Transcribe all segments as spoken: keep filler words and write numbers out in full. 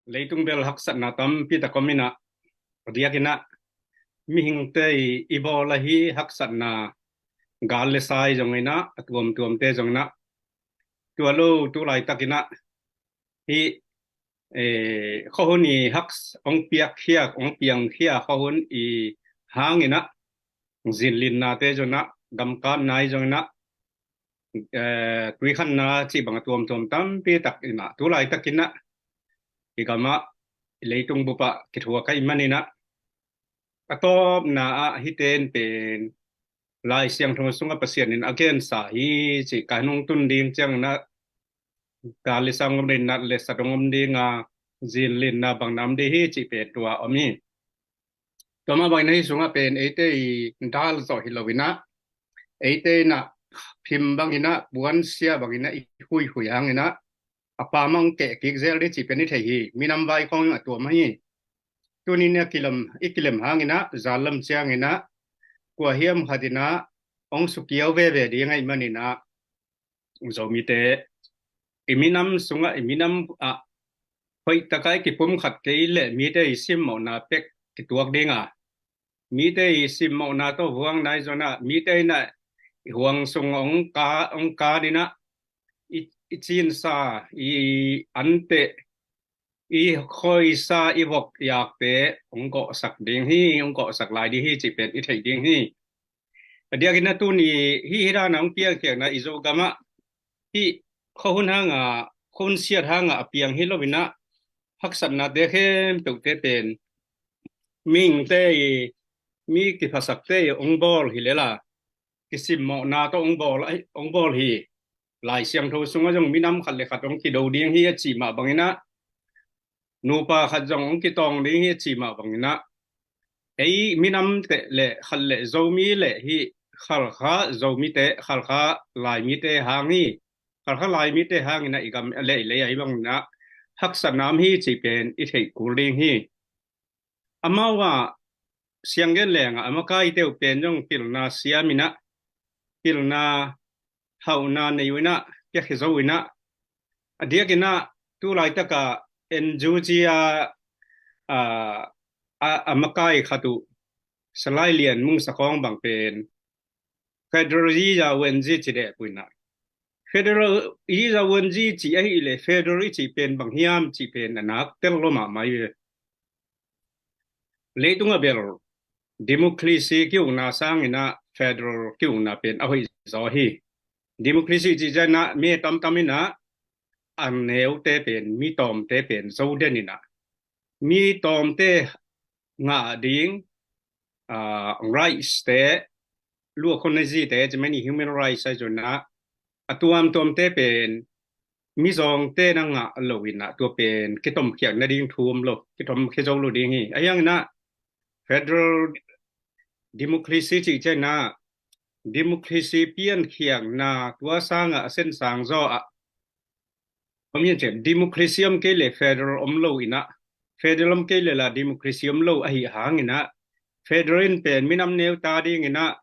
Leitung bel haksatna tampi tak om inah, a diakinah mihingte i bawl ahi haksatna gal le sai zong inah, a tuamtuamte zong inah, tua lo tu laitakinah hi, eh, khuahun i haks ong piakkhia, ong piangkhia khuahun i hanginah, zinlinnate zong inah, gamkatna i zong inah, eh, tuikhanna cih bang a tuamtuam tampi tak inah tu laitakinah i gamah, i leitung bupah kithuak ahih maninah, a tawpna ah hiten pen Lai Siangtho sungah Pasian in a gensa hi cih, ka nung tun ding cianginah gal le sai om ding, nat le sat om ding a, zinlinna bang nam ding hi cih pen tua om hi. Tua mah bangin ahi sungah pen eite i dal zawh hi lo inah, eite inah phim bang inah, puansia bang inah i huihui hanginah, a pamang keh kik zel ding cih pen i thei hi. Minam vai khong a tuam hi. Tunin a kilem, i kilem hanginah, zallam cianginah kua hiam khat inah ong sukiau veve ding ahih maninah, Zomite i minam sungah, i minam ah hoih takai kipum khat kei leh mite i simmawhna pek kituak dinga, mite i simmawhna tawh huang nai zonah, mite inah i huang sung ong ka, ong ka dinah, i, i cinsa, i anteh, i khoisa, i vok yakte ong kawhsak ding hi, ong kawhsak lai ding hi cih pen i theih ding hi. A diakinah tuni hi, hi dana ong piangkhiakna i Zogamah hi, khuahun hanga, khuahun siat hanga a piang hi lo inah, haksatnate khempeuhte pen mihingte i, mi kiphasakte i ong bawl hi lela, kisimmawhna tawh ong bawl, ong bawl hi. Lai Siangtho sungah zong minam khat le khat ong kido ding hi a cih mah banginah, nupa khat zong ong kitawng ding hi a cih mah banginah, ei minam teh le khat le Zomi le hi, Khalkha Zomite, Khalkha Laimite hang hi. Khalkha Laimite hanginah i gam le i lei ahi banginah haksatna om hi cih pen i theih kul ding hi. Amau ah sianggen lengah a makaite uh pen zong pilna siam inah, pilna hauhna nei uh inah, piakhia zo uh inah, a diakinah tu laitaka N G O a, a, a makai khat uh, Salai Lian Mung Sakhawng bang pen federal i za wen zi ci deh puinah. Federal i za wen zi ci ahi le federal i ci pen bang hiam ci pen a nak tel lo mahmah hi ve. Leitungah bel democracy kiukna sanginah federal kiukna pen a hoih zaw hi. Democracy ci cianah mi tamtam inah a neute pen, mi tawmte pen zo den inah, mi tawmte ngah ding, ah, rights te, luakhon na zite, ci mani human rights a zonna, a tuamtuamte pen mizawngte na ngah lo inah, tua pen kitomkhiak nading thu om lo, kitomkhia zo lo ding hi. A hianginah federal democracy cih cianah, democracy piankhiakna tua sangah a sensang zaw ah om hian cian, democracy om kei le federal om lo inah, federal om kei le la democracy om lo ahi hanginah, federal in pen minam neu ta dinginah,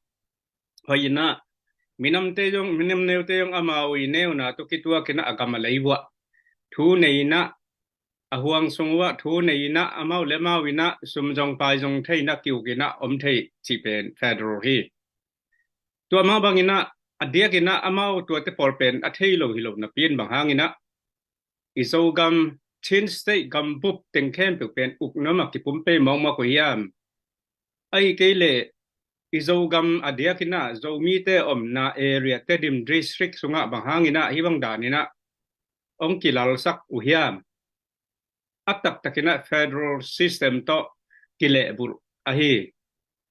hoih inah, minamte zong, minam neute zong amau i neuna tawh kituakinah a gam a lei uah thu nei inah, a huang sung uah thu nei inah, amau le amau inah sum zong pai zong thei inah, kiuk inah om thei cih pen federal hi. Tua mah banginah, a diakinah amau tuate pawl pen a thei lo hi lo napi in bang hanginah, i Zogam Chin State gambup teng khempeuh pen ukna mah kipum pei mawkmawk uh hiam? Ahi kei leh i Zogam a diakinah Zomite omna area Tedim District sungah bang hanginah hih bang daninah ong kilalsak uh hiam? A taktakinah federal system tawh kilehbulh ahi.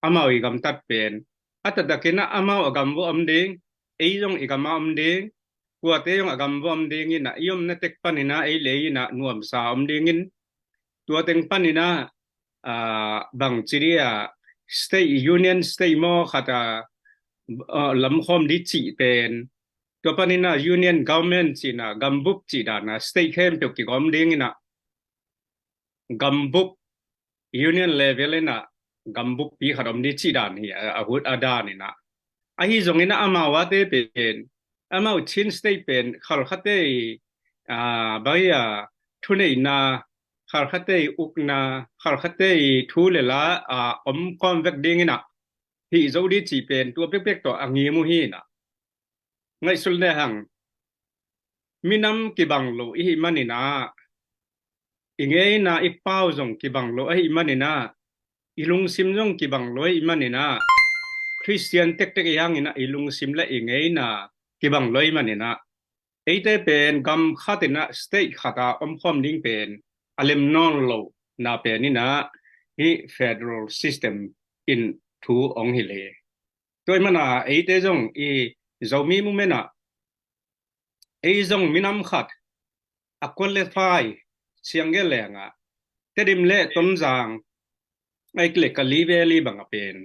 Amau i gamtat pen a taktakinah amau a gam vua om ding, ei zong i gamah om ding, kuate zong a gam vua om ding inah, i omna tek paninah ei lei inah nuamsa om dingin, tua teng paninah, ah, bang ci dia, state, union state maw khat a, ah, lamkhawm di cih pen, tua paninah union government cihna, gambup cih dana state khempeuh kigawm dinginah, gambup, union level inah gambup pi khat om di cih dan hi a, a hut a dan inah. Ahi zonginah amau ate pen, amau Chin State pen Khalkhate i, ah, bai a thuneihna khalkhate i ukna, khalkhate i thu le la a om khawm vek ding in ah hih zo dih cih pen tua bekbek tawh a ngim uh hi in ah. Ngaihsun le hang, minam kibang lo i hih manin ah, i ngeina i pau zong kibang lo ahih manin ah, i lungsim zong kibang lo ahih manin ah, Khristian tektek i hangin ah i lungsim le i ngeina kibang lo ahih manin ah, eite pen gam khat in ah state khat a omkhawm ding pen a lem nawn lo na pen in ah, hih federal system in thu ong hilh hi. Tua ahih manin ah eite zong i Zomi movement ah ei zong minam khat a qualify ciang gen leng ah, Tedim le Tonzang, ahih kei leh Kalay Valley bang a pen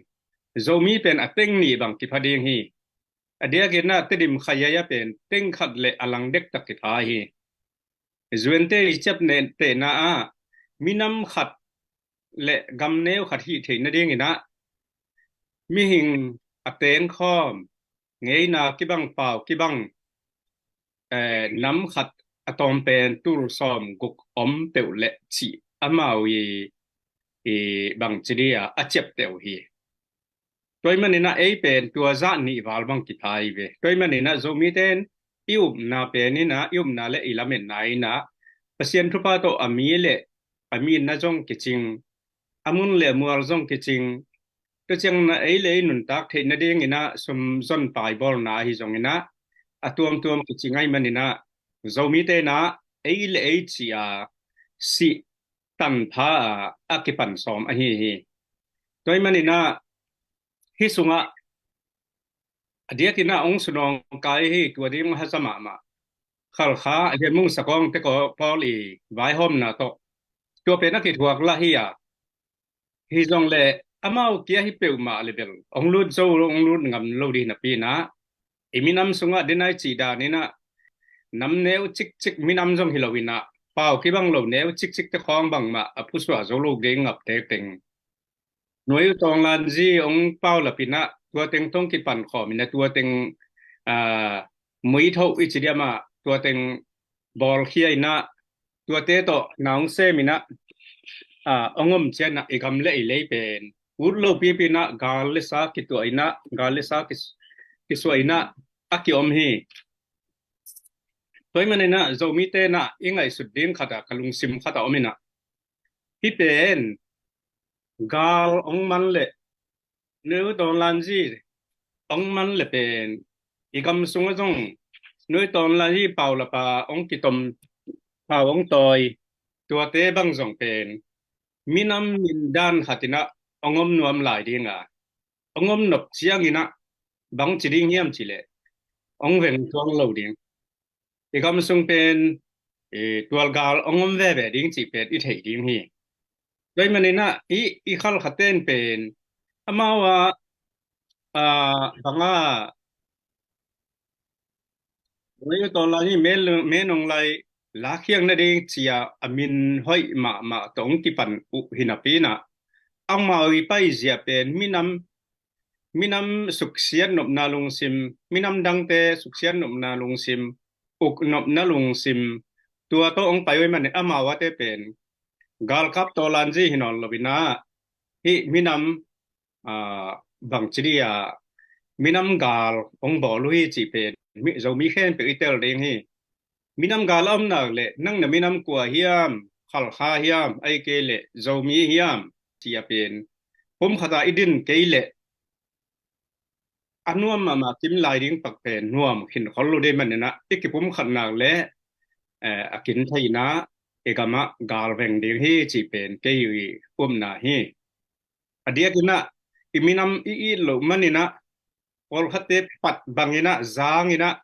Zomi pen a teng nih bang kipha ding hi. A diakin ah Tedim khayaia pen teng khat le a lang dektak kipha hi. Zuante i ciaptehna ah minam khat le gam neu khat hih theih nadingin ah mihing a teng khawm, ngeina kibang, pau kibang, eh, nam khat a tawm pen tul sawm guk om peuh leh cih amau i, i bangci dih a, a ciapteh uh hi. Tua ahih manin ah ei pen tua zah nih val bang kipha hi ve. Tua ahih manin ah Zomite in i upna pen in ah, i upna le i lametna in ah Pasian thupha tawh a mi le a mi na zong kicing, a mun le a mual zong kicing. Tua ciangin ah ei le ei nuntak theih nadingin ah sum zon pai bawlna ahi zongin ah a tuamtuam kicing ahih manin ah Zomite in ah ei le ei ci a, sih tanpha a, a kipan sawm ahi hi. Tua ahih manin ah hih sungah a diakin ah ong sunawng kai hi, tua ding haza mahmah. Khalkha, Lian Mung Sakawng te ko pawl i vaihawmna tawh tua pen a kithuak lah hi a, hi zong le amau kia hi peuhmah le bel ong lut zo, ong lut ngam lo dih napi in ah, i minam sungah denai cih dan in ah nam neu cikcik minam zong hi lo in ah, pau kibang lo neu cikcik te khawng bangmah a phusuah zo lo ding ngap tektek. Nuai uh Tawnlanzi ong paulap in ah tua teng tawh kipan khawm in ah tua teng, aa, muithoh i ci diam ah tua teng bawlkhia in ah tuate tawh na ong sem in ah, aa, ong om ciang ah i gam le i lei pen ut lo pipi in ah gal le sa kituah in ah, gal le sa kis-, kisuah in ah a kiom hi. Tua ahih manin ah Zomite in ah i ngaihsut ding khat ah ka lungsim khat ah om in ah, hih pen gal ong man leh, Nuai uh Tawnlanzi ong man le pen i gam sungah zong Nuai uh Tawnlanzi paulap a ong kitom, pau ong tawi, tuate bang zong pen minam mindan khat in ah ong om nuam lai ding a, ong om nop ciangin ah bangci ding hiam cih leh ong veng tuang lo ding. I gam sung pen, eh, tualgal ong om veve ding cih pen i theih ding hi. Tua ahih manin ah i, i Khalkha ten pen amau ah, ah, bang a, Nuai uh Tawnlanzi, Min Aung Hlaing lakkhiat nading ci a, a min hoih mahmah tawh ong kipan uh hi napi in ah, amau i paizia pen minam, minam suksiat nopna lungsim, minam dangte suksiat nopna lungsim, uk nopna lungsim, tua tawh ong pai uh ahih manin amau a te pen galkap Tawnlanzi hi nawn lo in ah, hih minam, aa, bangci dih a, minam gal ong bawl uh hi cih pen mi, Zomi khempeuh i tel ding hi. Minam gal a om nak leh nang na minam kua hiam, Khalkha hiam, ahih kei leh Zomi hiam ci a pen pumkhat a i din kei leh a nuam mahmah kim lai ding pak pen nuam khin khol lo dih ahih manin ah i kipumkhat nak leh, eh, a kin thei in ah i gam ah gal veng ding hi cih pen kei i upna hi. A diakin ah i minam i it loh manin ah pawlkhatte pat bangin ah zangin ah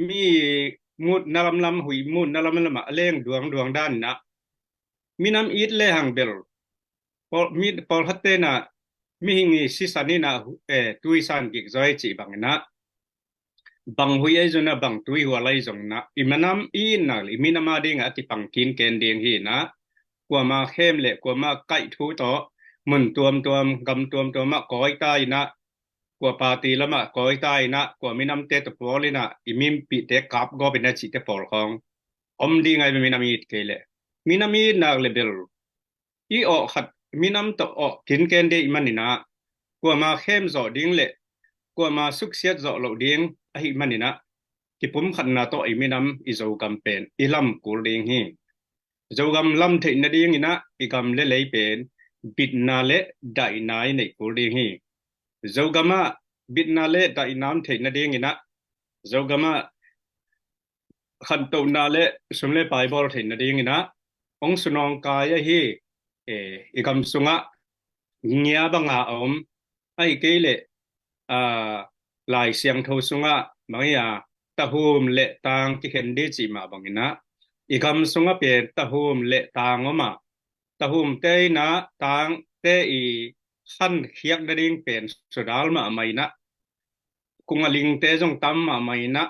mi mutna lamlam, huih mutna lamlam ah a leng duangduang dan in ah minam it le hang bel pawl, mi, pawlkhatte in ah mihing i sisan in ah, eh, tui san kik zaw hi cih bangin ah bang huih ahi zongin ah, bang tui hual ahi zongin ah, i minam i itna le i minam a ding ah a kipang kinken ding hi in ah, kuama khem le kuama kaih thu tawh mun tuamtuam, gam tuamtuam ah kawi ta in ah, kua party lam ah kawi ta in ah, kua minamte tawh pawl in ah i mipihte kap gawp in ah cihte pawl khawng om ding ahi ve, minam i it kei leh. Minam i nak le bel i awh khat minam tawh awh kinken dih maninah, kuama khem zawh ding le kuama suksiat zawh loh ding ahih maninah, kipum khatna tawh i minam i Zogam pen i lam kul ding hi. Zogam lam theih nadinginah i gam le lei pen bitna le daihna i neih kul ding hi. Zogam ah bitna le daihna om theih nadinginah, Zogam ah khantohna le sum le pai bawl theih nadinginah hong sunawngkai ahi. I gam sungah ngia banga a om, ahi kei leh Lai Siangtho sungah bang hi a, tahum le tang kikhen dih cih mah banginah i gam sungah pen tahum le tang om a, tahumte inah tangte i khankhiak nading pen sudal mahmah inah, kungalingte zong tam mahmah inah,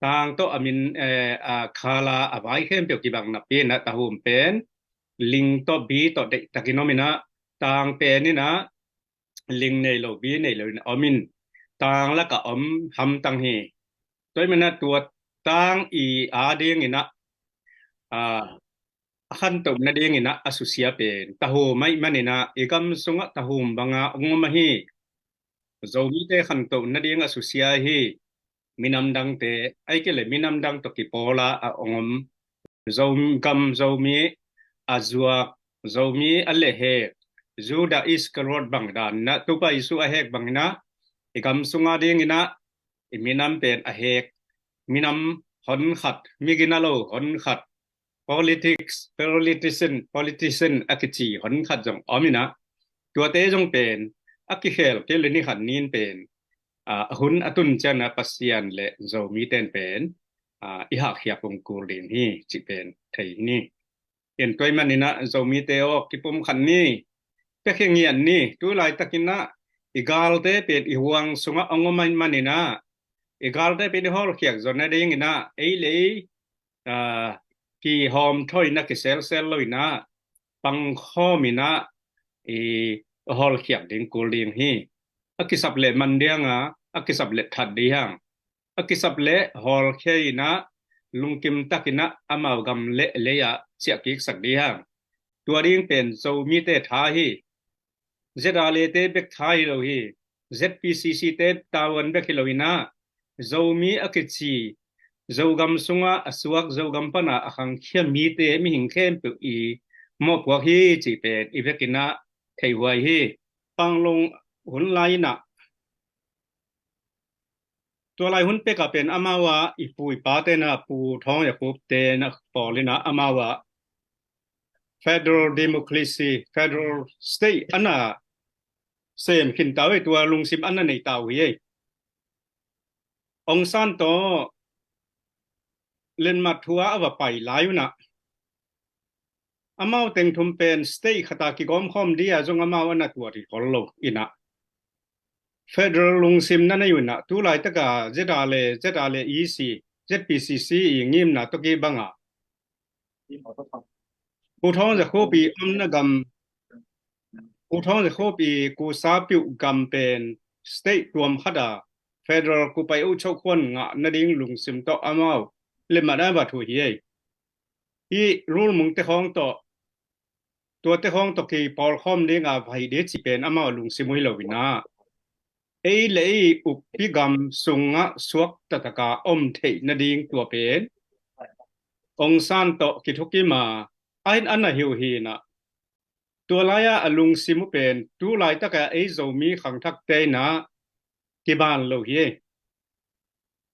tang tawh a min, eh, a khala a vai khempeuh kibang napi inah tahum pen ling tawh bi tawh deihtakin om inah, tang pen inah ling nei lo bi nei lo inah om in, tang lakah om hamtang hi. Tua i manah tua tang i a dinginah a khantoh nadinginah a susia pen tahum ahih maninah i gam sungah tahum banga hong om ahi. Zomite khantoh nading a susia hi. Minam dangte ahi kei le minam dang tawh kipawla a hong om. Zogam Zomi a zuak, Zomi a lehhek, Judah Iskariot bang daninah Topa Jesu a hek banginah i gam sunga dinginah i minam pen a hek, minam honkhat, migina lo honkhat, politics, politician, politician a kici honkhat zong om inah, tuate zong pen a kikhel kei le ni khat nin pen a hun a tun cianah Pasian le Zomiten pen i hakkhiak hong kul ding hi cih pen thei ni. In tua i maninah Zomite aw, kipum khat ni, piakhia ngiat ni. Tu laitakinah i galte pen i huang sungah hong om ahih maninah i galte pen i hawlkhiak zaw nadinginah ei le ei kihawm thaw inah kiselsel lo inah pangkhawm inah i hawlkhiak ding kul ding hi. A kisap leh man dianga, a kisap leh that dihang, a kisap leh hawlkhia inah lungkim takinah amau gam le lei-ah ciahkiksak dihang. Tua ding pen Zomite tha hi. ZRA-te bek tha hi lo hi. ZPCC-te tavuan bek hi lo inah Zomi a kici, Zogam sungah a suak, Zogam pana a khangkhia mite, mihing khempeuh i mawhpuak hi cih pen i vekinah theihhuai hi. Panglong hun lai inah tua lai hun pekah pen amau ah i pu i pate na, Pu Thawng Za Khup te na pawl inah amau ah federal democracy, federal state ana sem khin ta uh ei, tua lungsim ana nei ta uh hi ei. Aung San tawh lenmat thu a va pai lai unah amau teng thum pen state khata kigawmkhawm dia zong amau ana tuat hi khol lo inah federal lungsim na nei unah tu laitaka ZRA le, ZRA le EC, ZPCC i ngimna tawh kibanga Pu Thawng Za Khup i omna gam, Pu Thawng Za Khup i kusa piuh gam pen state tuam khata federal kupai uh chokhuan ngah nading lungsim tawh amau lenmat a va thu hi ei. Hih rulmungte khawng tawh, tuate khawng tawh kipawlkhawm dinga va hi dih cih pen amau lungsim uh hi lo inah ei le ei ukpi gam sungah suak taktaka om theih nading tua pen Aung San tawh kithukima a hin ana hi uh hi inah tua lai-ah a lungsim uh pen tu laitaka ei Zomi khangthakte inah kiban lo hi ei.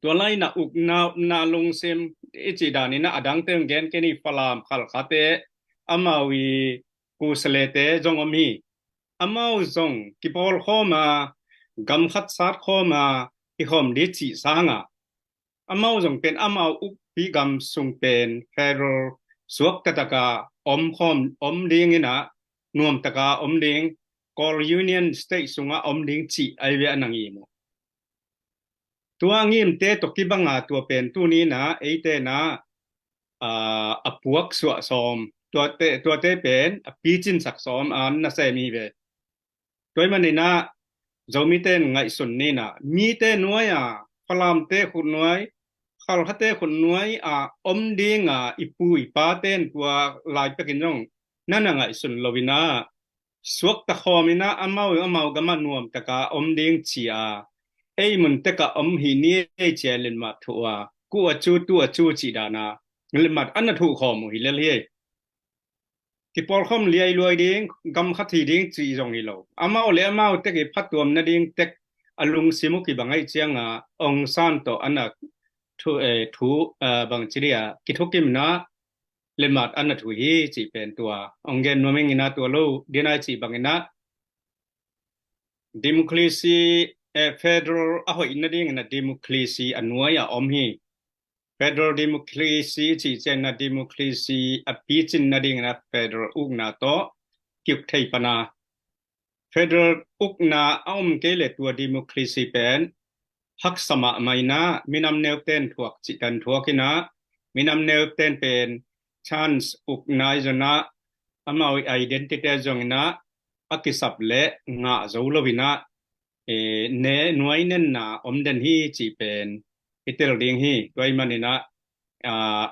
Tua lai inah ukna, upna lungsim i cih daninah a dangte hong gen kei ni, Falam Khalkhate amau i kusalete zong om hi. Amau zong kipawlkhawma gam khat satkhawma hi khawm dih cih sanga amau zong pen amau ukpi gam sung pen federal suak taktaka omkhawm om dinginah nuamtaka om ding, Kawl Union State sungah om ding cih ahi ve a na ngim uh. Tua ngimte tawh kibanga tua pen tuninah eite inah a puaksuah sawm, tuate, tuate pen a picinsak sawm a nasem hi ve. Tua i maninah Zomite in ngaihsun ninah mite nuai-a, Falamte khutnuai, Khalkhate khutnuai a om dinga i pu i pa ten tua lai pekin zong na na ngaihsun lo inah, suakta khawm inah amau amau gama nuamtaka om ding ci a, ei mun teka om hi ni ei ci a letmat thuh a, ku a cu tu a cu cih dana letmat a na thuh khawm uh hi lel hi. Kipawlkhawm liailuai ding, gam khat hi ding cih zong hi lo. Amau le amau tek i phatuam nading tek a lungsim uh kibang aih cianga Aung San tawh a na thu, eh, thu, eh, bang ci dia kithukim inah letmat a na thuh hi cih pen tua hong gen nuam ing inah, tua lo dinai cih bang inah democracy, eh, federal a hoih nading inah democracy a nuai a om hi. Federal democracy cih ciangin ah democracy a picin nadingin ah federal ukna tawh kiuk thei pana. Federal ukna a om kei le tua democracy pen haksa mahmah inah minam neute'n thuak cihtan thuak inah, minam neute'n pen chance ukna i zon ah amau i identity zong inah a kisap le ngah zo lo inah, eh, ne nuai nenna om den hi cih pen i tel ding hi. Tua i maninah, ah,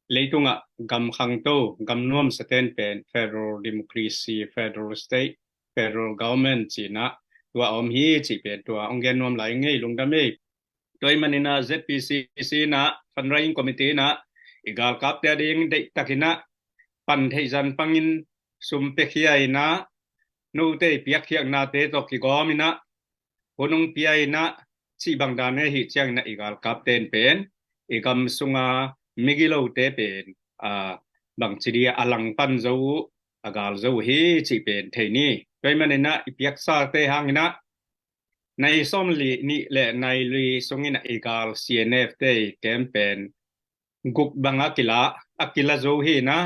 leitungah gam khangto, gam nuamsa ten pen federal democracy, federal state, federal government cinah tua a om hi cih pen tua hong gen nuam lai ngei lungdam ei. Tua i maninah Z P C C inah fundraising committee inah i galkapte a ding deihtakinah pan theih zan pangin sum piakhia inah note i piakkhiaknate tawh kigawm inah hun hong pia inah cih bang dan e hi cianginah i galkapte'n pen i gam sunga migilote pen, ah, bang ci dia a langpan zo uh, a gal zo uh hi cih pen thei ni. Tua i maninah i piaksate hanginah nai sawm li nih le nai li sungin i gal C N F te i kem pen guk bang a kila, a kila zo hi inah,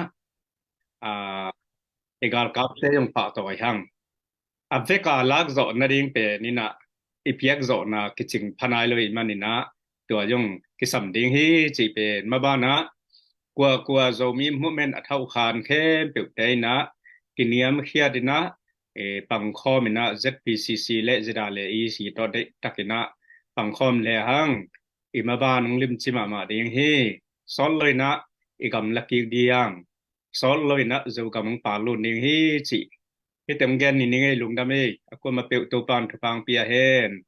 ah, i galkapte zong pahtawi hang. A veka lakzawh nading pen inah i piakzawhna kicing phanai lo i maninah tua zong kisam ding hi cih pen mabanah kuakua Zomi movement a thauhkhan khempeuhte inah kiniamkhiat inah, eh, pangkhawm inah Z P C C le Z R le E C tawh deihtakinah pangkhawm le hang i maban hong limci mahmah ding hi. Sawt lo inah i gam la kik diang, sawt lo inah Zogam hong palut ding hi cih hite hong gen ni ning ei lungdam ei. A kuamah peuh Topa'n thupha hong pia hen.